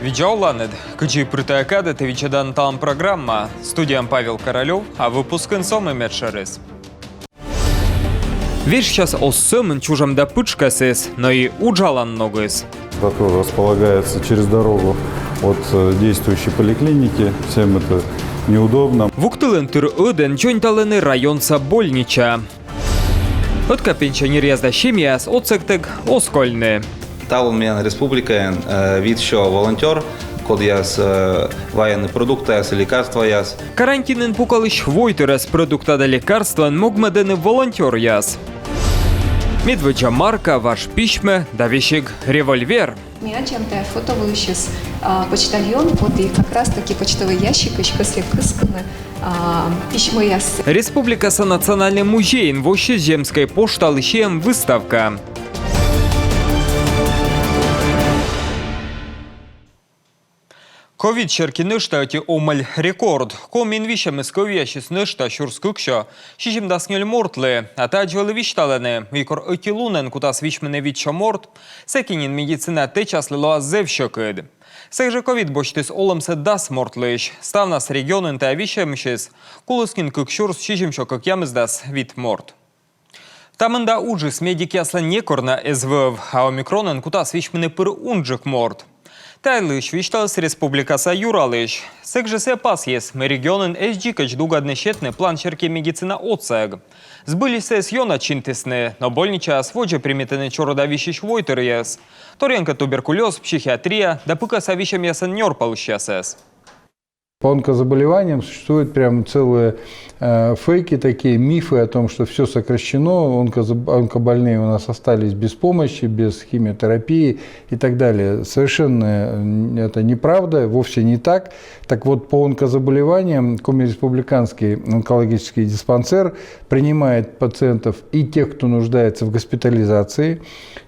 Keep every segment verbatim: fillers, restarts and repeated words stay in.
Видза оланныд! Кыдзи пыр тайӧ кадӧ, ті видзӧданныд «Талун» программа. Студияын Павел Королёв, а выпускын со мый медшӧрыс. Вежсяс оз сӧмын чужӧм да пытшкӧсыс, но и уджалан ногыс. Затор располагается через дорогу от э, действующей поликлиники. Всем это неудобно. Вуктылын тыр ӧдӧн дзоньталӧны районса больнича. Ӧтка пенсионеръяс да семьяяс отсӧгтӧг оз кольны. Талун миян республикаын э, вит сё волонтёр, кодъяс э, вайӧны продуктаяс и лекарстваяс. Карантинын пукалысь войтырӧс продукта да лекарствоӧн могмӧдӧны волонтёръяс. Медводдза марка, важ письмӧ да весиг револьвер. Ми аддзам тайӧ фото вылысьыс а, почтальон, коді как раз таки почтовӧй ящикысь кӧсйӧ кыскыны а, письмӧяс. Республикаса национальнӧй музейын воссис Земскӧй пошталы сиӧм выставка. Ковид серти нӧшта ӧти омӧль рекорд. Комиын висьӧмыс кӧвъясис нӧшта сюрс кык сё сизимдас нёль мортлы. А тадз вӧлі висьталӧны, мый кор ӧти лунӧн кутас висьмыны вит сё морт, сэки нин медицина тэчаслы лоас зэв сьӧкыд. Сэк жӧ ковид босьтіс олӧмсӧ дас мортлысь. Ставнас регионын тайӧ висьӧмысьыс куліс нин кык сюрс сизим сё кӧкъямысдас вит морт. Та мында уджыс медикъяслӧн некор на эз вӧв, а омикронӧн кутас висьмыны пыр унджык морт. Та йылысь висьталіс республикаса юралысь. Сэк жӧ сійӧ пасйис, мый регионын эз дзикӧдз дугӧдны сетны план серти медицина отсӧг. Збыльысь сійӧс ёна чинтісны, но больничаас водзӧ примитӧны чорыда висьысь войтыръяс. Торйӧн кӧ туберкулёз, психиатрия да пыкӧса висьӧмъясӧн нёрпалысьясӧс. По онкозаболеваниям существует прям целые э, фейки, такие мифы о том, что все сокращено, онкозаб- онкобольные у нас остались без помощи, без химиотерапии и так далее. Совершенно это неправда, вовсе не так. Так вот, по онкозаболеваниям Коми республиканский онкологический диспансер принимает пациентов и тех, кто нуждается в госпитализации,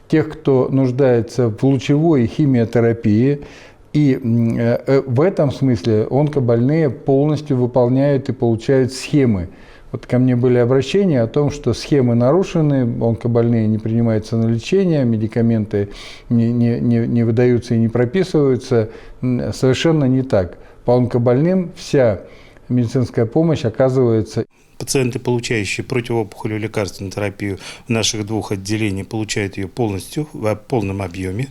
тех, кто нуждается в лучевой химиотерапии, и э, э, в этом смысле онкобольные полностью выполняют и получают схемы. Вот ко мне были обращения о том, что схемы нарушены, онкобольные не принимаются на лечение, медикаменты не, не, не, не выдаются и не прописываются. Совершенно не так. По онкобольным вся медицинская помощь оказывается. Пациенты, получающие противоопухолевую лекарственную терапию в наших двух отделениях, получают ее полностью, в полном объеме.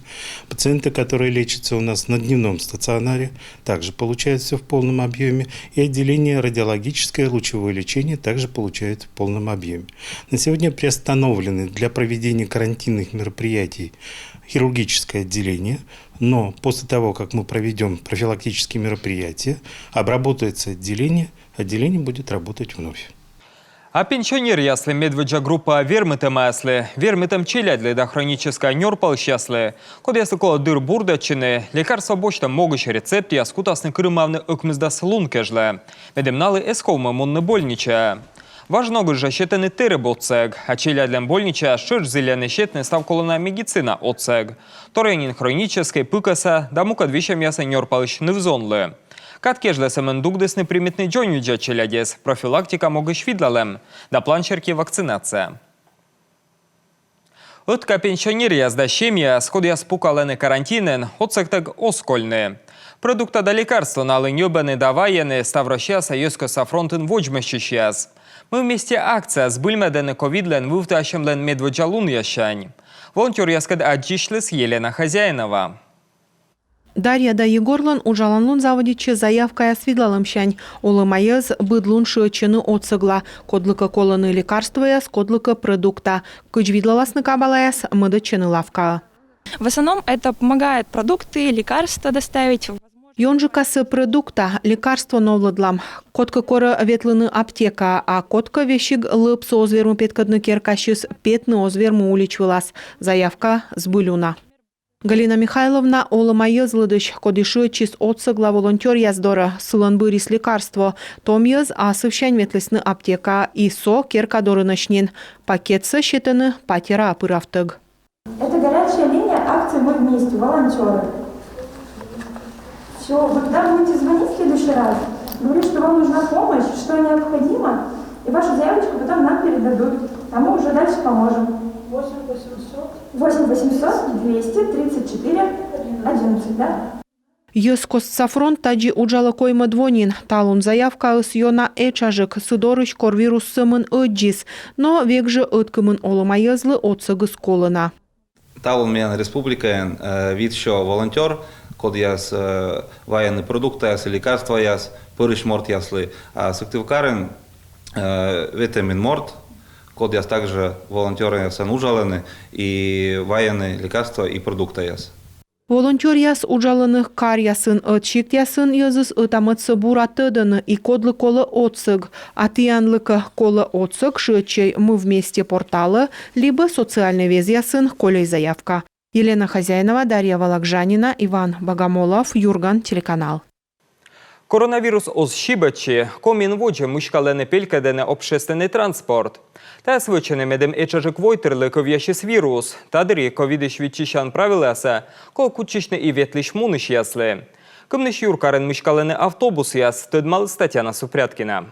Пациенты, которые лечатся у нас на дневном стационаре, также получают все в полном объеме. И отделение радиологическое лучевое лечение также получают в полном объеме. На сегодня приостановлены для проведения карантинных мероприятий хирургическое отделение, но после того, как мы проведем профилактические мероприятия, обработается отделение, отделение будет работать вновь. А пенсионеръяслы, медводдза группаа вермытӧмаяслы вермытӧм челядьлы да хроническӧй нёрпалысьяслы, кодъяслы колӧ дыр бурдӧдчыны, лекарство босьтӧм могысь рецептъяс кутасны кырымавны ӧкмысдас лун кежлӧ, медым налы эз ковмы мунны больничаӧ. Важ ногыс жӧ сетӧны тэрыб отсӧг, а челядьлӧн больничаяс тшӧтш зільӧны сетны став колана медицина отсӧг. Торйӧн нин хроническӧй, пыкӧса да мукӧд висьӧмъясӧн нёрпалысь ныв-зонлы. Кад кежлӧ сӧмын дугдісны примитны дзоньвидза челядьӧс профилактика могысь видлалӧм да план серти вакцинация. Ӧтка пенсионеръяс да семьяяс, кодъяс пукалӧны карантинын, отсӧгтӧг оз кольны. Продукта да лекарство налы ньӧбӧны да вайӧны ставроссияса йӧзкостса фронтын водзмӧстчысьяс. «Мы вместе» акция збыльмӧдӧны ковидлӧн вывтіасьӧмлӧн медводдза лунъяссянь. Волонтёръяскӧд аддзысьліс Елена Хозяинова. Дарья да Егорлӧн уджалан лун заводитчӧ заявкаяс видлалӧмсянь. Олӧма йӧз быд лун шыӧдчӧны отсӧгла. Кодлыкӧ колӧны лекарствояс, кодлыкӧ продукта. Кыдз видлаласны кабалаяс, мӧдӧдчӧны лавкаӧ. В основном это помогает продукты, лекарства доставить. Ёнджыкасӧ продукта, лекарство новлӧдлам. Кодкӧ корӧ ветлыны аптекаӧ, а кодкӧ весиг лӧп со оз вермы петкӧдны керкасьыс, петны оз вермы улич вылас. Заявка збыль уна. Галина Михайловна олӧма йӧз лыдысь, коді шыӧдчис отсӧгла волонтёръяс дорӧ, сылӧн бырис лекарство. Том йӧз асывсянь ветлісны аптекаӧ, и со керка дорынӧсь нин. Пакетсӧ сетӧны патераӧ пыравтӧг. Это горячая линия акции «Мы вместе», волонтеры. Все, вы туда будете звонить в следующий раз, говорить, что вам нужна помощь, что необходимо, и вашу заявочку потом нам передадут, а мы уже дальше поможем. Восемь восемьсот. Восемь восемьсот двести тридцать четыре одиннадцать, да? Йӧзкостса фронт тадзи уджалӧ коймӧд во нин. Талун заявкаыс ёна этшаджык, сы дорысь, кор вирус сӧмын ӧддзис, но век жӧ ӧткымын олӧма йӧзлы отсӧгыс колӧ на. Талун миян республикаын, э, вит сё волонтёр, кодъяс, э, вайӧны продуктаяс и лекарствояс пӧрысь мортъяслы. А Сыктывкарын, э, ветымын морт, кодъяс также волонтёръясӧн уджалӧны и вайӧны лекарство и продуктаяс. Волонтёръяс уджалӧны каръясын, ӧтсиктъясын йӧзыс ӧта-мӧдсӧ бура тӧдӧны и кодлы колӧ отсӧг. А тіянлы кӧ колӧ отсӧг, шыӧдчӧй «Мы вместе» порталӧ либӧ социальнӧй везъясын кольӧй заявка. Елена Хозяинова, Дарья Вологжанина, Иван Богомолов, «Юрган» телеканал. Коронавирус оз сибӧдчы. Комиын водзӧ мыськалӧны пелькӧдӧны общественнӧй транспорт. Тайӧс вӧчӧны, медым этшаджык войтырлы кӧвъясис вирус. Та дырйи ковидысь виччысян правилӧясӧ колӧ кутчысьны и ветлысь-мунысьяслы. Кымынысь юркарын мыськалӧны автобусъяс, тӧдмаліс Татьяна Супряткина.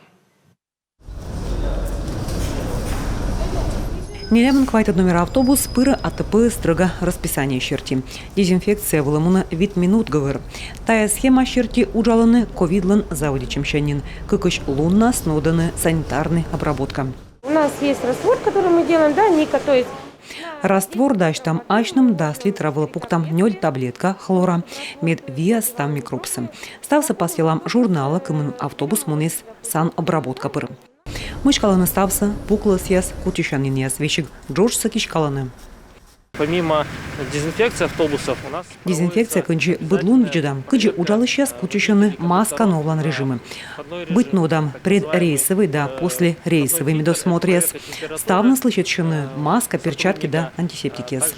Нелямын квайтӧд номера автобус пырӧ АТП-ӧ стрӧга расписание серти. Дезинфекция вылӧ мунӧ вит минут гӧгӧр. Тайӧ схема серти уджалӧны ковидлӧн заводитчӧмсянь нин. Кыкысь луннас нуӧдӧны санитарнӧй обработка. У нас есть раствор, который мы делаем, да, Ника, то есть Раствор дасьтам асьным, дас литра вылӧ пуктам нёль таблетка хлора, мед виас став микробсӧ. Ставсӧ пасйалам журналӧ, кымын автобус муніс санобработка пыр. Мыськалӧны ставсӧ: пуклӧсъяс, кутчысянінъяс, весиг джоджсӧ киськалӧны. Помимо дезинфекции автобусов у нас... Дезинфекция кындзи быд лун видзӧдам, кыдзи уджалысьяс кутчысьӧны маска новлан режимӧ. Быть нуӧдам предрейсовӧй да послерейсовӧй медосмотръяс. Ставныслы сетсьӧны маска, перчатки да антисептикъяс.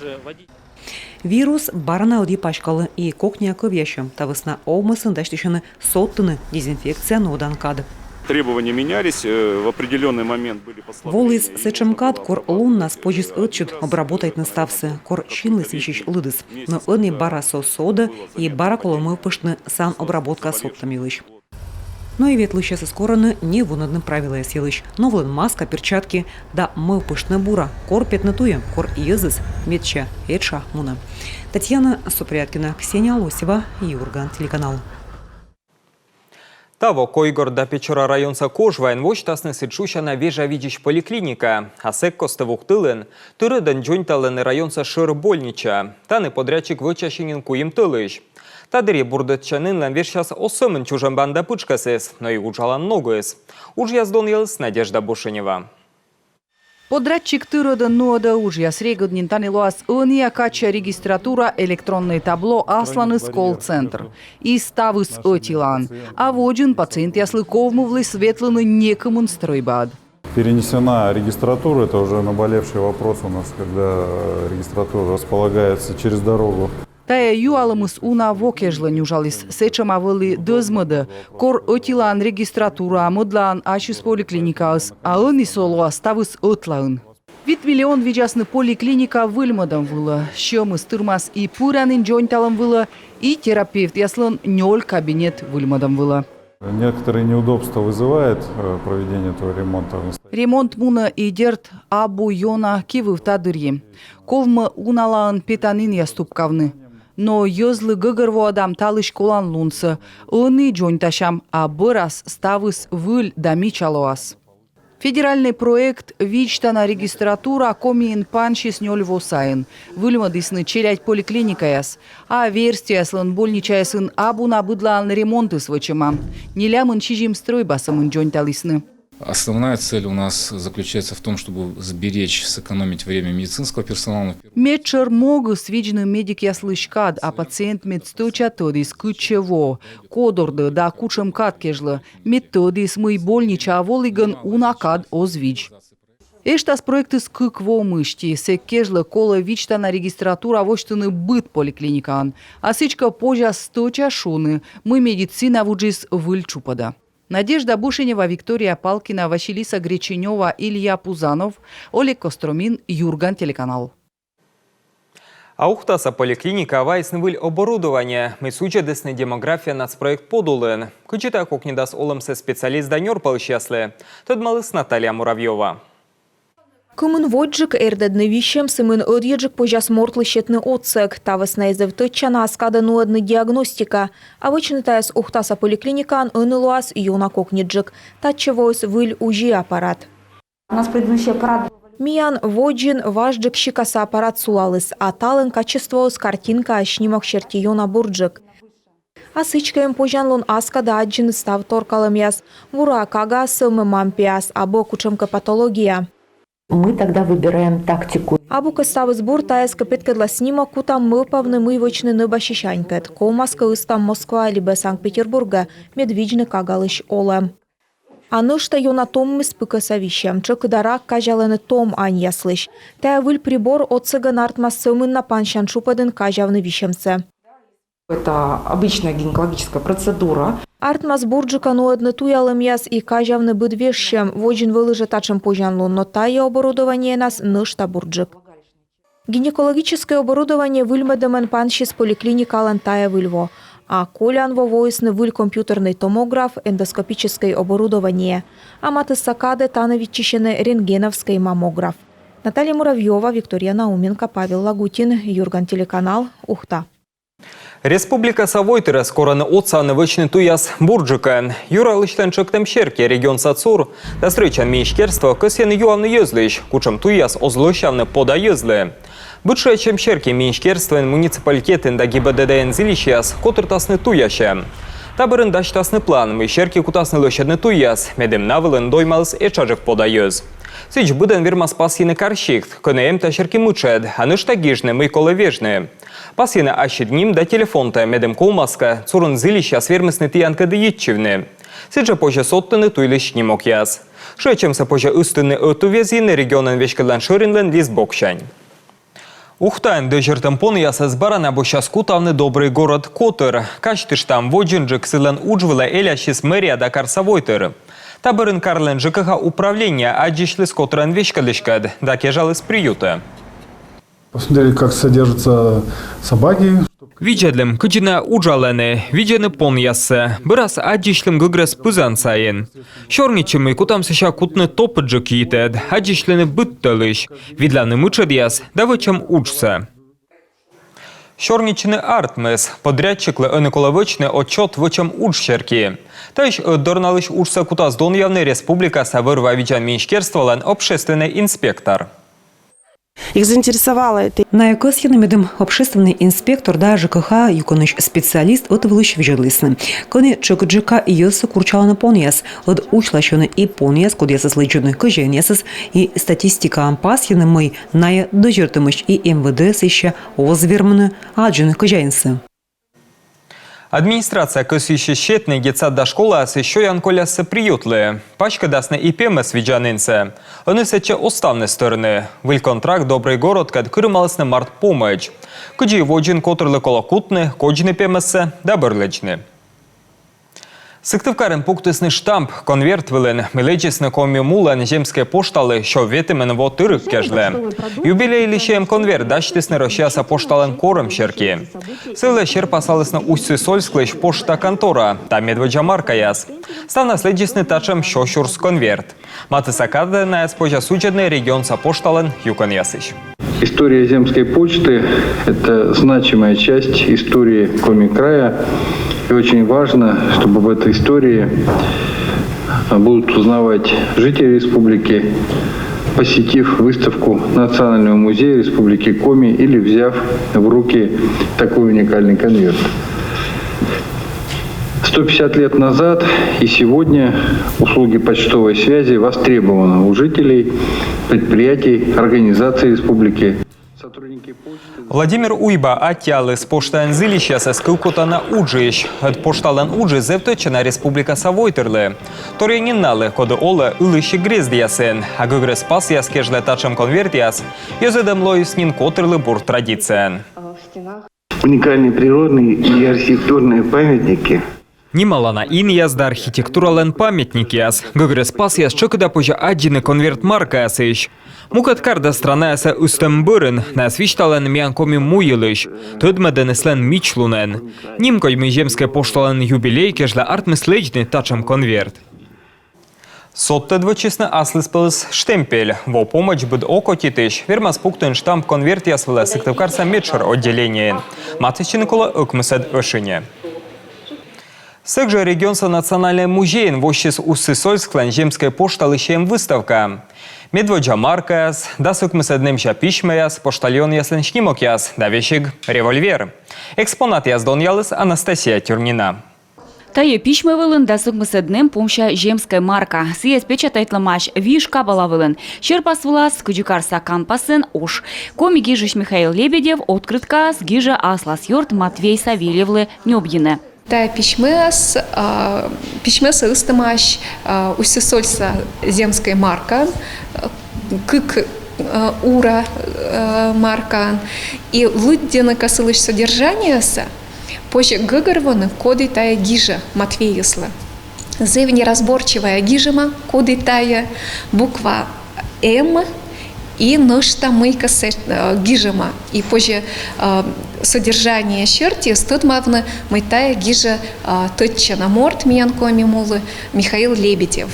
Вирус бара на ӧдйӧ паськалӧ и кокниа кӧвъясьӧ. Та вӧсна овмӧсын дасьтысьӧны содтыны дезинфекция нуӧдан кад. Требования менялись, э, в определённый момент были послабления. Воліс сэтшӧм кад, кор луннас позис ӧтчыд обработайтны ставсӧ, кор синліс висьысь лыдыс. Но ӧні бара со содӧ, и бара колӧ мӧвпыштны санобработка содтӧм йылысь. Но и ветлысьясӧс корӧны не вунӧдны правилӧяс йылысь. Новлӧн маска, перчатки да мӧвпыштны бура, кор петны туйӧ, кор йӧзыс медся этша мунӧ. Татьяна Супряткина, Ксения Лосева, «Юрган» телеканал. Таво Койгорт да Печора районса Кожвайын восьтасны сідз шусяна вежавидзысь поликлиника. А сэк костӧ Вуктылын тыр ӧдӧн дзоньталӧны районса шӧр больничаӧ. Тані подрядчик вӧчасьӧ нин куим тӧлысь. Та дырйи бурдӧдчанінлӧн вежсяс оз сӧмын чужӧм банда пытшкӧсыс, но и уджалан ногыс. Уджъяс донъяліс Надежда Бушенева. Подрядчик тыр ӧдӧн нуӧдӧ уджъяс. Регыд нин тані лоас ӧнія кадся регистратура, электроннӧй табло, асланыс колл-центр. И ставыс ӧтилаын. А водзын пациентъяслы ковмывліс ветлыны некымын стрӧйбаыд. Перенесена регистратура, это уже наболевший вопрос у нас, когда регистратура располагается через дорогу. Тайӧ юалӧмыс уна во кежлӧ нюжаліс. Сэтшӧма вӧлі дӧзмӧдӧ, кор ӧтилаын регистратура, мӧдлаын ассьыс поликлиникаыс, а ӧні со лоас ставыс ӧтлаын. Вит миллион видзасны поликлиника выльмӧдӧм вылӧ. Сьӧмыс тырмас и пыран нин дзоньталӧм вылӧ, и терапевтъяслӧн нёль кабинет выльмӧдӧм вылӧ. Некоторые неудобства вызывает, э, проведение этого ремонта. Ремонт мунӧ и, дерт, абу ёна кивыв та дырйи. Ковмӧ уналаын петанінъяс тупкавны. Но йӧзлы гӧгӧрвоӧдам талысь коланлунсӧ. Ӧні дзоньтасям, а бӧрас ставыс выль да мича лоас. Федеральнӧй проект «Видзтана регистратура» Комиын пансис нёль во сайын. Выльмӧдісны челядь поликлиникаяс. А верстьӧяслӧн больничаясын абу на быдлаын ремонтыс вӧчӧма. Нелямын сизим стрӧйба сӧмын дзоньталісны. Основная цель у нас заключается в том, чтобы сберечь, сэкономить время медицинского персонала. Медшӧр могыс — видзны медикъяслысь кад, а пациент мед стӧча тӧдіс, кытчӧ воӧ, код ордӧ да кутшӧм кад кежлӧ, мед тӧдіс, мый больничаӧ волігӧн уна кад оз видз. Эштас проектыс кык во мысти. Сэк кежлӧ колӧ видзтана регистратура восьтыны быд поликлиникаын. А сідзкӧ, позяс стӧча шуны, мый медицина вуджис выль тшупӧдӧ. Надежда Бушенева, Виктория Палкина, Василиса Греченёва, Илья Пузанов, Олег Костромин, «Юрган» телеканал. А Ухтаса поликлиникаӧ вайисны выль оборудование, мый судзӧдісны «Демография» нацпроект подулын. Кыдзи тайӧ кокньӧдас олӧмсӧ специалист да нёрпалысьяслы, тӧдмаліс Наталья Муравьёва. Кымын водзджык эрдӧдны висьӧм, сымын ӧдйӧджык позяс мортлы сетны отсӧг. Та вӧсна и зэв тӧдчана ас кадӧ нуӧдны диагностика. А вӧчны тайӧс Ухтаса поликлиникаын ӧні лоас ёна кокньыдджык. Татчӧ воис выль УЗИ аппарат. У нас предыдущий аппарат был... Миян водзын важджык сикаса аппарат сулаліс, а талун качествоыс, картинка снимок серти, ёна бурджык. А сідзкӧ, эм позянлун ас кадӧ аддзыны став торкалӧмъяс. Бура кагаыс сӧвмӧ мам-пиас, абу кутшӧмкӧ патология. Мы тогда выбираем тактику. Абу кӧ ставыс бур, тайӧс кӧ петкӧдлас снимок, кутам мӧвпавны, мый вӧчны нӧбасьысь анькӧд. Ковмас кӧ, ыстам Москваӧ либӧ Санкт-Петербургӧ, мед видзны кагалысь олӧм. А нӧшта ёна томмис пыкӧса висьӧм. Тшӧкыда рак казялӧны том аньяслысь. Тайӧ выль прибор отсӧгӧн артмас сӧмын на пансян тшупӧдын казявны висьӧмсӧ. Это обычная гинекологическая процедура. Артмас бурджыка нуӧдны туялӧмъяс и казявны быд вежсьӧм. Водзын вӧлі жӧ татшӧм позянлун, но тайӧ оборудованиенас нӧшта бурджык. Гинекологическӧй оборудование выльмӧдӧмӧн пансис поликлиникалӧн тайӧ выль во. А колян во воисны выль компьютернӧй томограф, эндоскопическӧй оборудование. А матысса кадӧ тані виччысьӧны рентгеновскӧй маммограф. Наталья Муравьёва, Виктория Науменко, Павел Лагутин, Юрган телеканал, Ухта. Республикаса войтырӧс корӧны отсавны вӧчны туйяс бурджыкӧн. Юралысьлӧн тшӧктӧм серти регионса ЦУР да стрӧитчан министерство кӧсйӧны юавны йӧзлысь, кутшӧм туйяс оз лӧсявны пода йӧзлы. Быд шыӧдчӧм серти министерствоын, муниципалитетын да ГИБДД-ын зільысьяс котыртасны туясьӧм. Та бӧрын дасьтасны план, мый серти кутасны лӧсьӧдны туйяс, медым на вылын доймаліс этшаджык пода йӧз. Сідз, быдӧн вермас пасйыны кар-сикт, кӧні эм та серти мытшӧд, а нӧшта гижны, мый колӧ вежны. Пасйыны ассьыд ним да телефонтӧ, медым ковмас кӧ, ЦУР-ын зільысьяс вермисны тіянкӧд йитчывны. Сідзжӧ позьӧ содтыны туйлысь снимокъяс. Шыӧдчӧмсӧ позьӧ ыстыны ӧтуввезйын регионӧн веськӧдлан шӧринлӧн лист боксянь. Ухтаын дӧзьӧртӧм понъясӧс бара на босьтчас кутавны «Добрый город» котыр. Казьтыштам, водзынджык сылӧн удж вылӧ элясис мэрия да карса войтыр. Та бӧрын карлӧн ЖКХ управление аддзысьліс котырӧн веськӧдлыськӧд да кежаліс приютӧ. Посмотрели, как содержатся собаки. Видзӧдлім, кыдзи найӧ уджалӧны, видзӧны понъяссӧ. Бӧрас аддзысьлім гӧгрӧс пызан сайын. Сёрнитчим, мый кутам сэсся кутны топыдджык йитӧд, аддзысьлыны быд тӧлысь, видлавны мытшӧдъяс да вӧчӧм уджсӧ. Сёрнитчыны артмис. Подрядчиклы ӧні колӧ вӧчны отчёт вӧчӧм удж серти. Таысь ӧтдорналысь уджсӧ кутас донъявны республикаса вӧр-ва видзан министерстволӧн общественнӧй инспектор. Их заинтересовало это. Найӧ кӧсйӧны, медым общественнӧй инспектор да ЖКХ юкӧнысь специалист ӧтвылысь видзӧдлісны, кӧні тшӧкыдджыка йӧзсӧ курччалӧны понъяс, ӧд усьласьӧны и понъяс, кодъясӧс лэдзӧны кӧзяинъясыс, и статистикаӧн пасйӧны, мый найӧ дӧзьӧртӧмысь, и МВД сэсся оз вермыны аддзыны кӧзяинсӧ. Администрация кӧсйысис сетны детсад да школаясысь сёян коляссӧ приютлы. Паськӧдасны и пемӧс видзанінсӧ. Ӧні сэтчӧ оз ставныс тӧрны. Выль контракт «Добрый городкӧд» кырымалісны март помӧдз. Кыдзи водзын котырлы колӧ кутны, кодзны пемӧссӧ да бӧр лэдзны. Сыктывкарын пуктісны штамп конверт вылын, мый лэдзисны Коми мулӧн Земскӧй пошталы сё ветымын во тырык кежлӧ. Юбилейлы сійӧ эм конверт дасьтісны Россияса пошталӧн корӧм серти. Сылы серпасалісны Усть-Сысольсклысь пошта контора, та медводдза маркаяс. Ставнас лэдзисны татшӧм сё сюрс конверт. Матысса кадӧ найӧс позяс судзӧдны регионса пошталӧн юкӧнъясысь. История Земской почты — это значимая часть истории Коми края. И очень важно, чтобы об этой истории будут узнавать жители республики, посетив выставку Национального музея Республики Коми или взяв в руки такой уникальный конверт. Сто пятьдесят лет назад и сегодня услуги почтовой связи востребованы у жителей, предприятий, организаций республики. Владимир Уйба аттьӧаліс поштаын зільысьясӧс кывкутана уджысь. Ӧд пошталӧн уджыс зэв тӧдчана республикаса войтырлы. Торъя нин налы, коді олӧ ылысь грездъясын. А гӧгрӧс пасъяс кежлӧ татшӧм конвертъяс йӧзӧдӧм лоис нин котырлы бур традицияӧн. Уникальные природные и архитектурные памятники. Нималана инъяс да архитектуралӧн памятникъяс. Гӧгрӧс пасъяс тшӧкыда позьӧ аддзыны конверт маркаясысь. Мукӧд кар да странаясӧ ыстӧм бӧрын найӧс висьталӧны миян Коми му йылысь, тӧдмӧдӧны сылӧн мичлунӧн. Нимкодь, мый Земскӧй пошталӧн юбилей кежлӧ артмис лэдзны татшӧм конверт. Содтӧд вӧчисны аслыспӧлӧс штемпель. Во помӧдз быд окотитысь вермас пуктыны штамп конвертъяс вылӧ Сыктывкарса медшӧр отделениеын. Матыстчыны колӧ ӧкмысӧд ӧшиньӧ. Сэк жӧ регионса национальнӧй музейын воссис Усть-Сысольсклӧн земскӧй пошталысь эм выставка. Медводдза маркаяс, дас ӧкмысӧд нэмся письмӧяс, поштальонъяслӧн снимокъяс да весиг револьвер. Экспонатъяс донъяліс Анастасия Тюрнина. Тайӧ письмӧ вылын дас ӧкмысӧд нэм помся земскӧй марка. Сійӧс печатайтлӧмаӧсь виж кабала вылын. Серпас вылас кыдзи карса канпасын ош. Коми гижысь Михаил Лебедев открыткаас гижӧ аслас ёрт Матвей Савельевлы нёбйыны. Тайӧ письмӧас, а, письмӧсӧ ыстӧмаӧсь, а, Усть-Сысольса земскӧй маркаӧн, а, кык, а, ура, а, маркаӧн. И лыддьыны кӧ сылысь содержаниесӧ, позьӧ гӧгӧрвоны, коді тайӧ гижӧ Матвейыслы. Зэв неразборчивая гижӧма, коді тайӧ, буква М и нӧшта мыйкӧ сэтшӧм, э, гижӧма. И позьӧ, э, содержание сертиыс тӧдмавны, мый тайӧ гижӧ, э, тӧдчана морт миян Коми мулы Михаил Лебедев.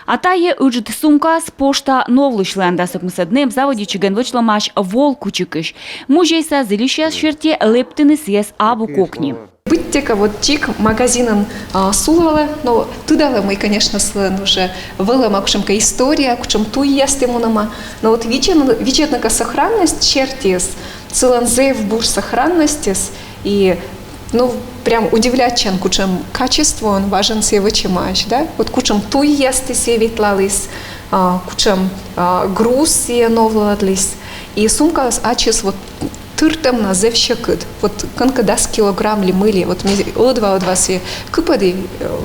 А тайӧ ыджыд сумкаыс пошта новлысьлӧн. Дас ӧкмысӧд нэм заводитчигӧн вӧчлӧмаӧсь Вол кучикысь. Музейса зільысьяс серти, лэптыны сійӧс абу кокни. Быттьӧкӧ вот дзик магазинын, а, сулалӧ, но тыдалӧ, мый, конечно, сылӧн уже вӧлӧма кутшӧмкӧ история, кутшӧм туйясті мунӧма. Но вот видзӧд-, видзӧдны кӧ сохранность сертиыс, сылӧн зэв бур сохранностьыс, и, ну, прям удивляйтчан, кутшӧм качествоӧн важӧн сійӧ вӧчӧмаӧсь, да? Вот кутшӧм туйясті сійӧ ветлаліс, а, кутшӧм, а, груз сійӧ новлӧдліс. И сумкаыс ачыс вот тыртӧм на зэв сьӧкыд. Вот кӧнкӧ дас килограмм ли мый ли, вот ме ӧдва-ӧдва сійӧ кыпӧді, э,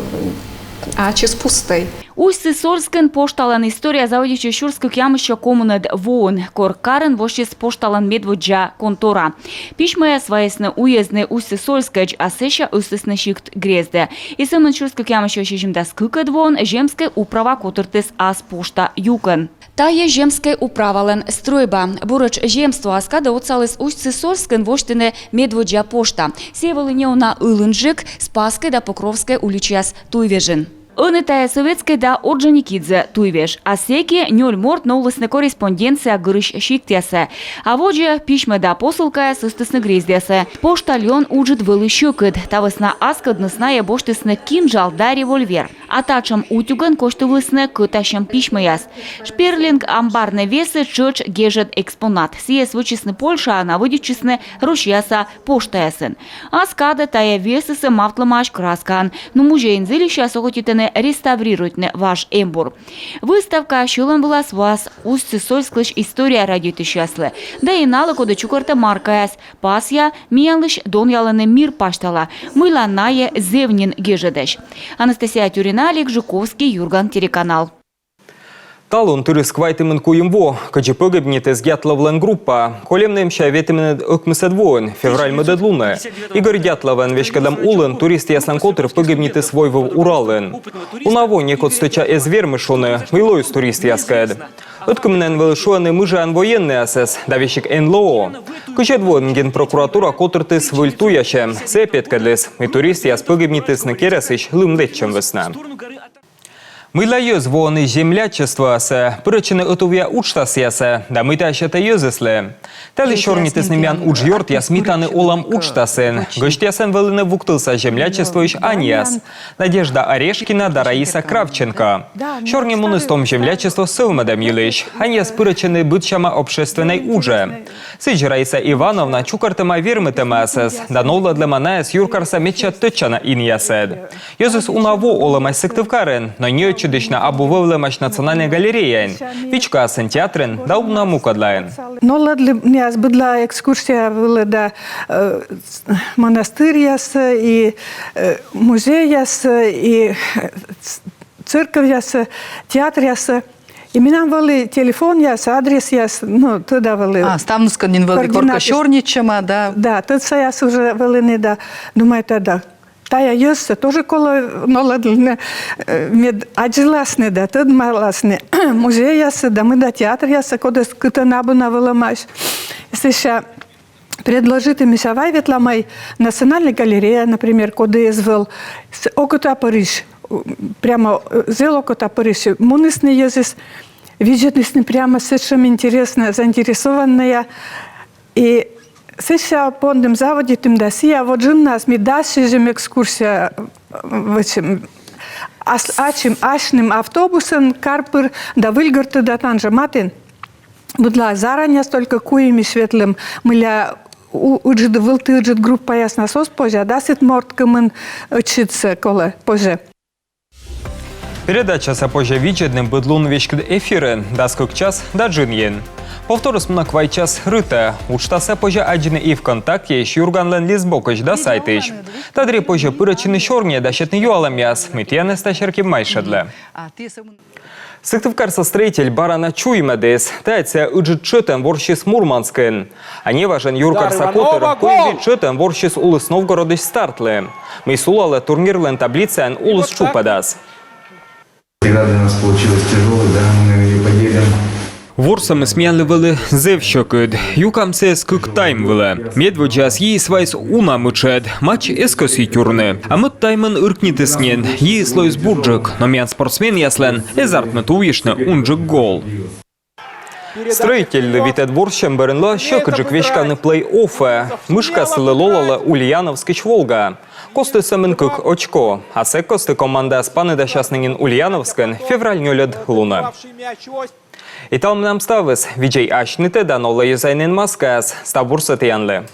а ачыс пустӧй. Усть-Сысольскын пошталӧн история заводитчис сюрс кӧкъямыссё комынӧд воын. Кор карын воссис пошталӧн медводдза контора. Письмӧяс вайисны уезднӧй Усть-Сысольскӧдз, а сэсся ӧзтісны сикт-грездӧ. И сӧмын сюрс кӧкъямыссё сизимдас кыкӧд воын земскӧй управа котыртіс ас пошта юкӧн. Тайӧ земскӧй управалӧн стрӧйба. Буретш земство ас кадӧ отсаліс Усть-Сысольскын восьтыны медводдза пошта. Сійӧ вӧлі неуна ылынджык Спасскӧй да Покровскӧй уличаяс туйвежын. Ӧні тайӧ Советскӧй да Орджоникидзе туйвеж. А сэки нёль морт новлісны корреспонденция гырысь сиктъясӧ. А водзӧ письмӧ да посылкаяс ӧзтісны грездъясӧ. Поштальон уджыд вӧлі сьӧкыд. Та вӧсна аскӧдныс найӧ босьтісны кинжал да револьвер. А татшӧм утюгӧн косьтывлісны кӧтасьӧм письмӧяс. Шперлинг амбарнӧй весӧ тшӧтш гежӧд экспонат. Сійӧс вӧчисны Польшаын, а вӧдитчисны Россияса поштаясын. Ас кадӧ тайӧ весӧсӧ мавтлӧмаӧсь краскаӧн. Но музейын зільысьяс окотитӧны реставрируйтны важ эмбур. Выставка сьӧлӧм вылас воас Усть-Сысольсклысь история радейтысьяслы. Да и налы, коді чукӧртӧ маркаяс. Пасъя, миянлысь донъялӧны мир пасьтала, мыйла найӧ зэв нин гежӧдӧсь. Анастасия Тюрина, Олег Жуковский, «Юрган» телеканал. Талун тырис квайтымын куим во, кыдзи пӧгибнитіс Дятловлӧн группа. Кольӧм нэмся ветымынӧд ӧкмысӧд воын, февраль мӧдӧд лунӧ, Игорь Дятловӧн веськӧдлӧм улын туристъяслӧн котыр пӧгибнитіс Войвыв Уралын. Уна во некод стӧча эз вермы шуны, мый лоис туристъяскӧд. Ӧткымынӧн вӧлі шуӧны мыжаӧн военнӧйясӧс да весиг НЛО. Кызьӧд воын Генпрокуратура котыртіс выль туясьӧм. Сійӧ петкӧдліс, мый туристъяс пӧгибнитісны керӧсысь лым лэччӧм вӧсна. Мыйла йӧз воӧны землячествоасӧ, пырӧдчӧны ӧтувъя уджтасъясӧ да мыйта сетӧ йӧзыслы. Талы сёрнитісны миян уджъёртъяс «Ми тані олам» уджтасын. Гӧсьтъясӧн вӧліны Вуктылса землячествоысь аньяс Надежда Орешкина да Раиса Кравченко. Сёрни муніс том землячество сӧвмӧдӧм йылысь. Аньяс пырӧдчӧны быдсяма общественнӧй уджӧ. Сідз, Раиса Ивановна чукӧртӧма вермытӧмъясӧс да новлӧдлӧма найӧс юркарса медся тӧдчана инъясӧд. Йӧзыс уна во олӧмаӧсь Сыктывкарын, но не ӧтчыдысь на абу вӧвлӧмаӧсь Национальнӧй галереяын, вичкоясӧн театрын да уна мукӧдлаын. Новлӧдлінъяс быдлаӧ экскурсия вылӧ да, э, монастырьясӧ и, э, музейясӧ и, э, церковьясӧ, театръясӧ. И менам вӧлі телефонъяс, адресъяс, ну, тӧда вӧлі. А, ставныскӧд нин вӧлі коркӧ сёрнитчӧма, да? Да, тӧдсаяс уже вӧліны да, думайта да. Тайӧ йӧзсӧ тоже колӧ новлӧдлыны, э, мед аддзыласны да тӧдмаласны музейяссӧ да мыйта театръяссӧ, кодӧс кытӧн абу на вӧлӧмаӧсь. Сэсся предложиті, мися, вай ветлам Национальнӧй галерея, например, коді эз вӧв, с-, окота пӧрысь, Прямо, э, зэв окота пырысь мунісны йӧзыс, видзӧдісны прямо сэтшӧм интереснӧ, заинтересованнӧя. И сэсся пондім, заводитім да сійӧ, вот джыннас ми дас сизим экскурсия, э, вӧчим. Ас-, ачым, асьным автобусӧн кар пыр да Выльгортӧ да танжӧ матін. Быдлаӧ заранее столько куимысь ветлім, мыля у-, ыджыд, вылті ыджыд группаяснас оз позь, а дасыд морт кымын ӧтчыдсӧ колӧ позьӧ. Передачасӧ позьӧ видзӧдны быд лун веськыд эфирын, дас кык час да джынйын. Повторыс мунӧ квайт час рытӧ. Уджтасӧ позьӧ аддзыны и ВКонтактеысь, Юрганлӧн лист бокысь да сайтысь. Та дырйи позьӧ пырӧдчыны сёрниӧ да сетны юалӧмъяс, мый тіянӧс та серти майшӧдлӧ. Сыктывкарса строитель бара на чуймӧдіс. Тайӧ сійӧ ыджыд тшӧтӧн ворсіс Мурманскын. А неважӧн юркарса котыр куимзіг тшӧтӧн ворсіс Улыс Новгородысь стартлы, мый сулалӧ турнирлӧн таблицаын улыс тшупӧдас. Игра для нас получилась тяжёлой, да, мы, наверное, её поделим. Ворсӧмыс миянлы вӧлі зэв сьӧкыд. Юкам сійӧс кык тайм вылӧ. Медводдзаас йиыс вайис уна мытшӧд. Матч эз кӧсйы тюрны. А мӧд таймын ыркнитіс нин. Йиыс лоис бурджык. Но миян спортсменъяслӧн эз артмы тувйыштны унджык гол. Строительлы витӧд ворсӧм бӧрын лоӧ сьӧкыдджык веськавны плей-оффӧ. Мышка сылы лолалӧ Ульяновскысь Волга. Костыс сӧмын кык очко. А сэк кості командаяс паныдасясны нин Ульяновскын февраль нёльӧд лунӧ. И талун менам ставыс. Видзӧй асьнытӧ да новлӧй йӧза инмаскас. Став бурсӧ тіянлы.